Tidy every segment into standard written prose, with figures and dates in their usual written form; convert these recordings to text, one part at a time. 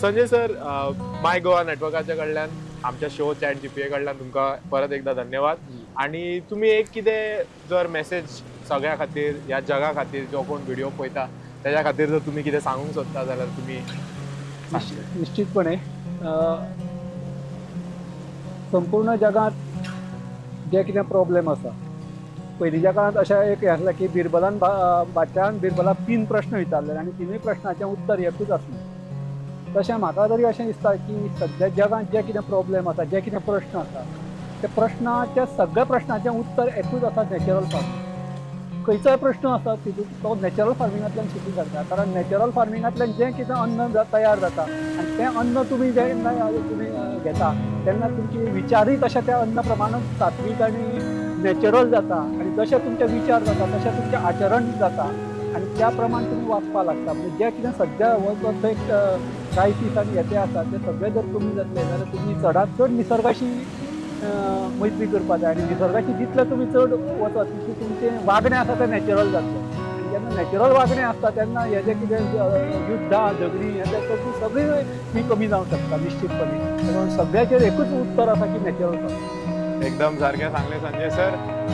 Sanjay sir, माय गोवा नेटवर्काच्या कडल्यान, आमच्या show chat GPA कडल्यान तुमकां परत एकदा धन्यवाद. आणि तुमी एक कितें जर मेसेज सगळ्या खातीर, ह्या जगा खातीर, जो कोण व्हिडिओ पळयता तेज्या खातीर जर तुमी कितें सांगूंक सोदता जाल्यार तुमी निश्चितपणे संपूर्ण जगांत जे कितें प्रॉब्लेम आसा, पयलींच्या काळांत अशें एक हें आसलें की बिरबलान बादशाहान बिरबलाक तीन प्रश्न विचारले आनी तिनूय प्रश्नाचें उत्तर एकूच आसलें. तशें म्हाका तरी अशें दिसता की सद्या जगांत जे कितें प्रॉब्लेम आसा, जे कितें प्रश्न आसा, ते प्रश्नाच्या सगळ्या प्रश्नाचें उत्तर एकूच आसा, नॅचरल फार्मींग. खंयचोय प्रश्न आसा तितून तो नॅचरल फार्मिंगांतल्यान शिकूंक शकता, कारण नॅचरल फार्मिंगांतल्यान जें कितें अन्न तयार जाता आनी तें अन्न तुमी जेन्ना तुमी घेता तेन्ना तुमचे विचारूय तशे त्या अन्न प्रमाणान सात्वीक आनी नॅचरल जाता आनी जशे तुमचे विचार जाता तशें तुमचें आचरण जाता आनी त्या प्रमाण तुमी वागपाक लागता. म्हणजे जें कितें सद्या हो जो एक क्रायसीस आनी हें तें आसा तें सगळें जर कमी जातलें जाल्यार तुमी चडांत चड निसर्गाशी मैत्री करपाक जाय आनी निसर्गाशी जितलें तुमी चड वचत तितलें तुमचें वागणें आसा तें नॅचरल जातलें आनी जेन्ना नॅचरल वागणें आसता तेन्ना हें जें कितें युद्धां, झगडीं हें तें सगळीं सगळीं ती कमी जावंक शकता निश्चितपणे. कारण सगळ्याचेर एकूच उत्तर आसा की नॅचरल फार्मींग. एकदम सारकें सांगलें Sanjay sir.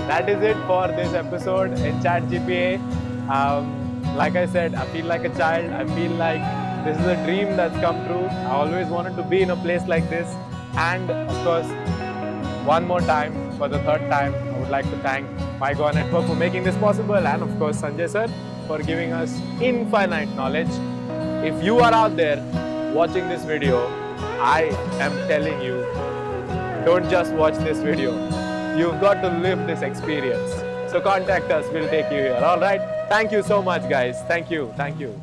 That is it for this episode in Chat GPA. Like I said, I feel like a child. I feel like this is a dream that's come true. I always wanted to be in a place like this. And of course, one more time, for the third time, I would like to thank My Goa Network for making this possible, and of course Sanjay sir for giving us infinite knowledge. If you are out there watching this video, I am telling you, don't just watch this video. You've got to live this experience. So contact us, we'll take you here. All right. Thank you so much, guys. Thank you. Thank you.